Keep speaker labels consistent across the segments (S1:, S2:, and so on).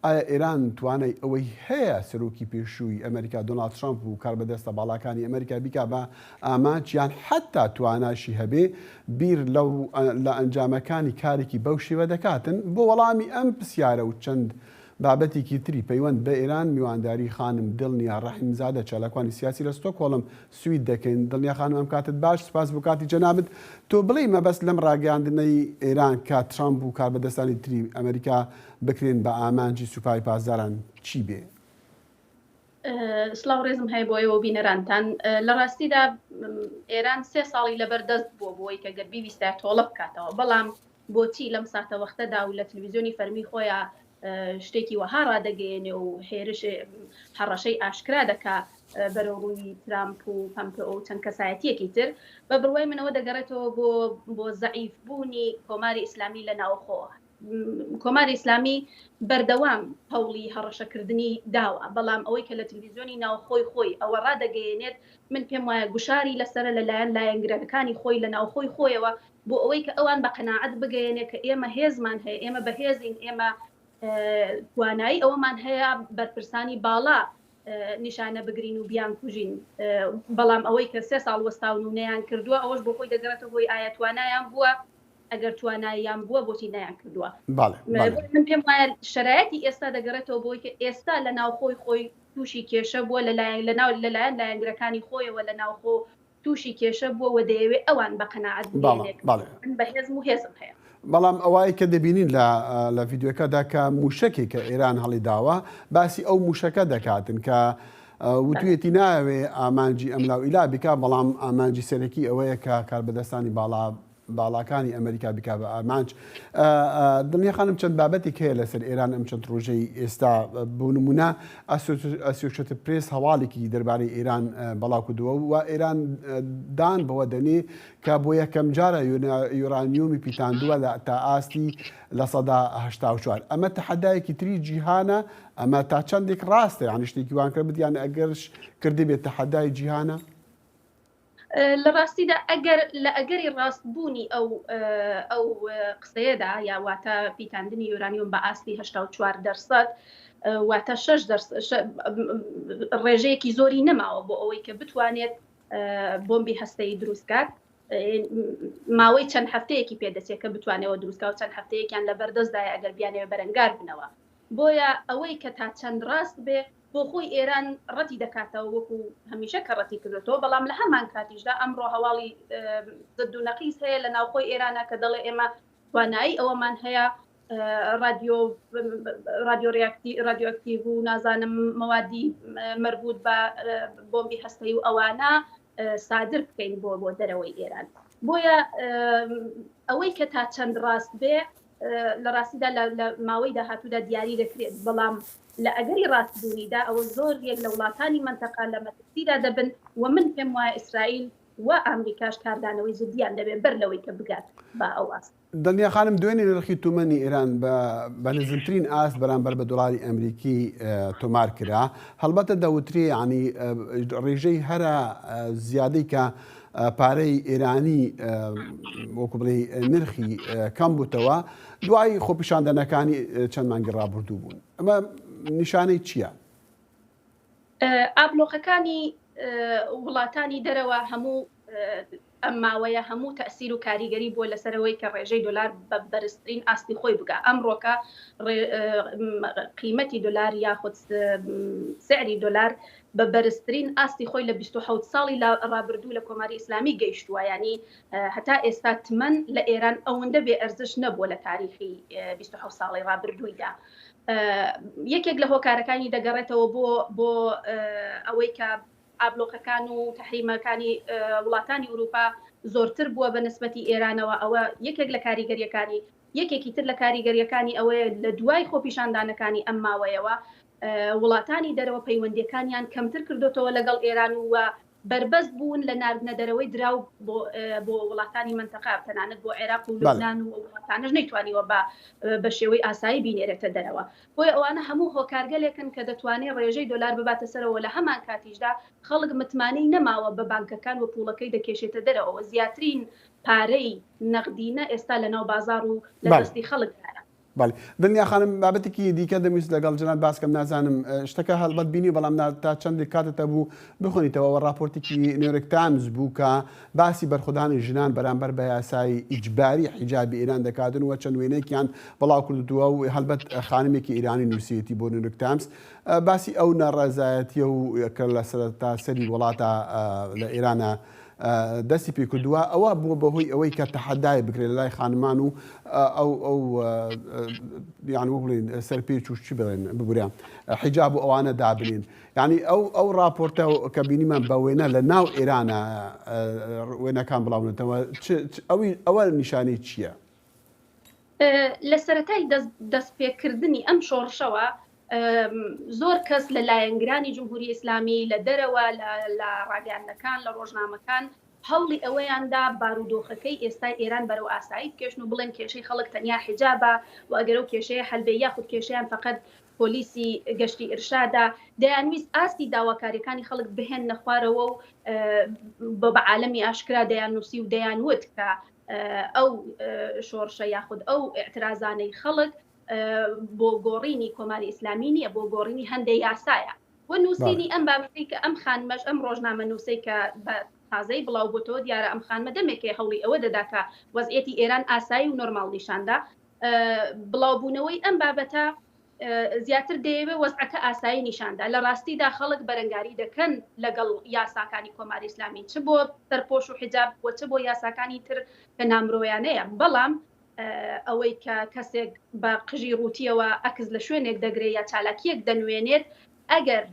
S1: ئایا ئێران توانای ئەوەی هەیە سەرۆکی پێشووی ئەمەریکا دۆناڵد ترەمپ و کاربەدەستە باڵاکانی ئەمەریکا بیکا بە ئامانج یان حەتا تواناشی هەبێ بیر لەو لە ئەنجامەکانی کارێکی بەو شێوە دەکاتن؟ بۆ وەڵامی ئەم پسیارە و چەند بابەتێکی تری پەیوەند بە ئێران میوانداری خانم دڵنیا ڕەحیمزادە چالاکوانی سیاسی لە ستۆکهۆڵم سوید دەکەین. دڵنیا خانم ئەم کاتت باش، سوپاس بۆ کاتی جەنابت. تۆ بڵێی مەبەست لەم ڕاگەیاندنەی ئێران کە ترەمپ و کاربەدەستانی تری ئەمەریکا بکرێن بە ئامانجی سوپای پاسداران چی بێ؟
S2: سڵاو ڕێزم هەیە بۆ ئێوە و بینەرانتان. لە ڕاستیدا ئێران سێ ساڵی لەبەر دەست بووە بۆی کە گەر بیویستایە تۆڵە بکاتەوە، بەڵام بۆچی لەم ساتەوەختەدا و لە تلویزیۆنی فەرمی خۆیا شتێکی وەها ڕادەگەیەنێ و هێرش هەڕەشەی ئاشکرا دەکا بەرەو ڕووی ترامپ و پەمپئۆ و چەند کەسایەتیەکی تر بە بڕوای منەوە دەگەڕێتەوە بۆ بۆ زەعیف بوونی کۆماری ئیسلامی لە ناوخۆ کۆماری ئیسلامی بەردەوام هەوڵی هەڕەشەکردنی داوە بەڵام ئەوەی کە لە تلویزیۆنی ناوخۆی خۆی ئەوە ڕادەگەیەنێت من پێم وایە گوشاری لەسەرە لەلایەن لایەنگرەکانی خۆی لە ناوخۆی خۆیەوە بۆ ئەوەی کە ئەوان بە قەناعەت بگەیەنێ کە ئێمە هێزمان هەیە، ئێمە بەهێزین، ئێمە توانایی ئەوەمان هەیە بەرپرسانی باڵا نیشانە بگرین و بیانکوژین. بەڵام ئەوەی کە سێ ساڵ وەستاون و نەیان کردووە، ئەوەش بۆ خۆی دەگەڕێتەوە بۆی ئایا توانایان بووە؟ ئەگەر تواناییان بووە بۆچی نەیان کردووە؟ من پێم وایە شەرایەتی ئێستا دەگەڕێتەوە بۆی کە ئێستا لە ناوخۆی خۆی تووشی کێشە بووە لەلایەن لەناو لەلایەن لایەنگرەکانی خۆیەوە لە ناوخۆ تووشی کێشە بووە و دەیەوێ ئەوان بە قەناعەت بگەیەنێ کە من بەهێزم و هێزم هەیە.
S1: بەڵام ئەوای کە دەبینین لە لە ڤیدیۆکەدا کە مووشەکێک کە ئێران هەڵیداوە باسی ئەو مووشەکە دەکاتن کە وتویەتی ناوێ ئامانجی ئەملاو ئیلا بکا بەڵام ئامانجی سەرەکی ئەوەیە کە کاربەدەستانی باڵا باڵاکانی ئەمریکا بکا بە ئامانج. دڵنیا خانم چەند بابەتێک هەیە لەسەر ئێران ئەم چەند ڕۆژەی ئێستا بۆ نمونە ئەسۆشێتد پرێس هەواڵێکی دەربارەی ئێران بەڵاو کردووە و ئێران دان بەوە دەنێ کە بۆ یەکەم جارە یۆرانیۆمی پیتاندووە لە تا ئاستی 84% ئەمە تەحەدایەکی تری جیهانە ئەمە تا چەندێک ڕاستە یانی شتێکی وان کرد یان ئەگەرش کردبێت تەحەدای جیهانە؟
S2: لە ڕاستیدا ئەگەر لە ئەگەری ڕاستبوونی ئەو ئەو قسەیەدا یا واتە پیتاندنی یۆرانیۆم بە ئاستی 84 دەرسەد واتە 6 ڕێژەیەکی زۆری نەماوە بۆ ئەوەی کە بتوانێت بۆمبی هەستەیی دروستکات ماوەی چەند هەفتەیەکی پێدەچێت کە بتوانەوە دروستکە و چەند هەفتەیەکیان لە بەردەستدایە ئەگەر بیانەوێ بەرەنگار بنەوە بۆیە ئەوەی کە تا چەند ڕاست بێ بۆ خۆی ئێران ڕەتی دەکاتەوە وەکو هەمیشە کە ڕەتی کردۆتەوە، بەڵام لە هەمان کاتیشدا ئەمڕۆ هەواڵی زد و نەقیز هەیە لە ناوخۆی ئێرانە کە دەڵێ ئێمە توانایی ئەوەمان هەیە ڕادیۆ ڕادیۆئەکتیڤ و نازانم مەوادی مەربوط بە بۆمبی هەستەی و ئەوانە سادر بکەین بۆ بۆ دەرەوەی ئێران. بۆیە ئەوەی کە تا چەند ڕاست بێ لە ڕاستیدا لە ماوەی داهاتوودا دیاری دەکرێت، بەڵام لە ئەگەری ڕاستبوونیدا ئەوە زۆر یەک لە وڵاتانی مەنتەقە لە مەترسیدا دەبن و من پێم وایە ئیسرائیل و ئامریکاش کاردانەوەی جدییان دەبێت بەر لەوەی کە بگات بە ئەو ئاستە.
S1: دڵنیا خانم دوێنێ نرخی تومەنی ئێران بە نزمترین ئاست بەرامبەر بە دۆلاری ئەمریکی تۆمار کرا. هەڵبەتە دەوترێ یانی ڕێژەی هەرە زیادەی کە پارەی ئێرانی وەکو بڵێ نرخی کەم بووتەوە دوای خۆپیشاندانەکانی چەند مانگی ڕابردوو بوون ئەمە نیشانەی چییە؟
S2: ئابلۆقەکانی وڵاتانی دەرەوە هەموو ئەم ماوەیە هەموو تەئسیر و کاریگەری بووە لەسەر ئەوەی کە ڕێژەی دۆلار بە بەرزترین ئاستی خۆی بگا. ئەمڕۆکە قیمەتی دۆلار یاخود سعری دۆلار بە بەرزترین ئاستی خۆی لە 27 ساڵی ڕابردوو لە کۆماری ئیسلامی گەیشتووە یانی هەتا ئێستا تمەن لە ئێران ئەوەندە بێ ئەرزش نەبووە لە تاریخی 27 ساڵی ڕابردوویدا. یەکێک لە هۆکارەکانی دەگەڕێتەوە بۆ بۆ ئەوەی کە ئابلۆقەکان و تەحریمەکانی وڵاتانی ئورووپا زۆرتر بووە بە نسبەتی ئێرانەوە، ئەوە یەکێک لە کاریگەرییەکانی. یەکێکی تر لە کاریگەرییەکانی ئەوەیە لە دوای خۆپیشاندانەکانی ئەم ماوەیەوە وڵاتانی دەرەوە پەیوەندییەکانیان کەمتر کردۆتەوە لەگەڵ ئێران و بەربەست بوون لە ناردنە دەرەوەی دراو بۆ بۆ وڵاتانی مەنتەقە تەنانەت بۆ عێراق و لوبنان و وڵاتانەش نەیتوانیوە بە بە شێوەی ئاسایی بینێرێتە دەرەوە. بۆیە ئەوانە هەموو هۆکارگەلێکن کە دەتوانێت ڕێژەی دۆلار بباتە سەرەوە لە هەمانکاتیشدا خەڵک متمانەی نەماوە بە بانکەکان و پوڵەکەی دەکێشێتە دەرەوە زیاترین پارەی نەغدینە ئێستا لەناو بازاڕ و لە دەستی خەڵکدایە.
S1: بەڵێ دڵنیا خانم بابەتێکی دیکە دەمویست لەگەڵ جەنابت باس کەم نازانم شتەکە هەڵبەت بینی بەڵام تا چەندێک کاتت هەبوو بخوێنیتەوە ئەوە ڕاپۆرتێکی نیویۆرک تایمز بوو کە باسی بەرخودانی ژنان بەرامبەر بە یاسای ئیجباری حیجابی ئێران دەکاتن و چەند وێنەیەکیان بڵاو کردووە و هەڵبەت خانمێکی ئێرانی نووسیەتی بۆ نیویۆرک تایمز باسی ئەو ناڕەزایەتیە و کە لە سەرتاسەری وڵاتە لە ئێرانە دەستی پێکردووە ئەوە بووە بەهۆی ئەوەی کە تەحەدای بکرێت لە لای خانمان و ئەو ئەو یان وەک بڵێین سەرپێچ و چی بڵێن ببورە حیجاب و ئەوانە دابنین یعنی ئەو ئەو راپۆرتە کە بینیمان بە وێنە لە ناو ئێرانە وێنەکان بڵاونەتەوە ئەوی ئەوە نیشانەی چییە؟
S2: لە سەرەتای دەستپێکردنی ئەم شۆڕشەوە زۆر کەس لە لایەنگرانی جمهوری ئیسلامی لە دەرەوە لە ڕاگەیاندنەکان لە ڕۆژنامەکان هەوڵی ئەوەیان دا بارودۆخەکەی ئێستای ئێران بەرەو ئاسایی بکێشن و بڵێن کێشەی خەڵک تەنیا حیجابە و ئەگەر ئەو کێشەیە حەل بێ یاخود کێشەیان فەقەت پۆلیسی گەشتی ئیرشادە دەیانویست ئاستی داواکاریەکانی خەڵک بهێننە خوارەوە و بە عالەمی ئاشکرا دەیاننووسی و دەیانوت کە ئەو شۆڕشە یاخود ئەو ئیعترازانەی خەڵک بۆ گۆڕینی کۆماری ئیسلامی نییە بۆ گۆڕینی هەندێ یاسایە و نووسینی ئەم بابەتەی کە ئەم خانمەش ئەم ڕۆژنامە نووسەی کە بە تازەی بڵاو بۆتەوە دیارە ئەم خانمە دەمێکێ هەوڵی ئەوە دەدا کە وەزعیەتی ئێران ئاسایی و نۆرماڵ نیشاندا بڵاوبوونەوەی ئەم بابەتە زیاتر دەیەوێ وەزعەکە ئاسایی نیشاندا لە ڕاستیدا خەڵک بەرەنگاری دەکەن لەگەڵ یاساکانی کۆماری ئیسلامی چ بۆ سەرپۆش و حیجاب و چ بۆ یاساکانی تر کە نامرۆیانەیە بەڵام ئەوەی کە کەسێک بە قژی ڕووتیەوە ئەکس لە شوێنێک دەگرێت یا چالاکیەک دەنوێنێت ئەگەر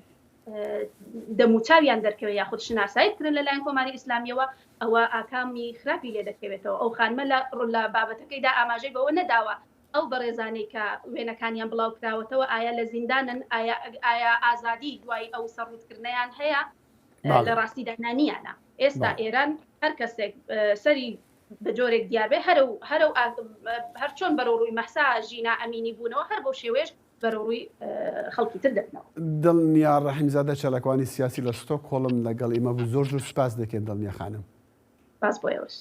S2: دەموچاویان دەرکەوێت یاخود شناسایی بکرێن لەلایەن کۆماری ئیسلامیەوە ئەوە ئاکامی خراپی لێ دەکەوێتەوە ئەو خانمە لە لە بابەتەکەیدا ئاماژەی بەوە نەداوە ئەو بەڕێزانەی کە وێنەکانیان بڵاو کراوەتەوە ئایا لە زیندانن ئایا ئایا ئازادی دوای ئەو سەرڕووتکردنەیان هەیە لە ڕاستیدا نانیانە ئێستا ئێران هەر کەسێک سەری بە جۆرێک دیار بێ هەرە و هەرە و هەر چۆن بەرەو ڕووی مەهسا ژینا ئەمینی بوونەوە هەر بەو شێوەیەش بەرەو ڕووی خەڵکی تر دەبنەوە.
S1: دڵنیا ڕەحیمزادە چالاکوانی سیاسی لە ستۆکهۆڵم لەگەڵ ئیمە بوو زۆر زۆر سوپاس دەکەین دڵنیا خانم.
S2: سپاس بۆ ئێوەش.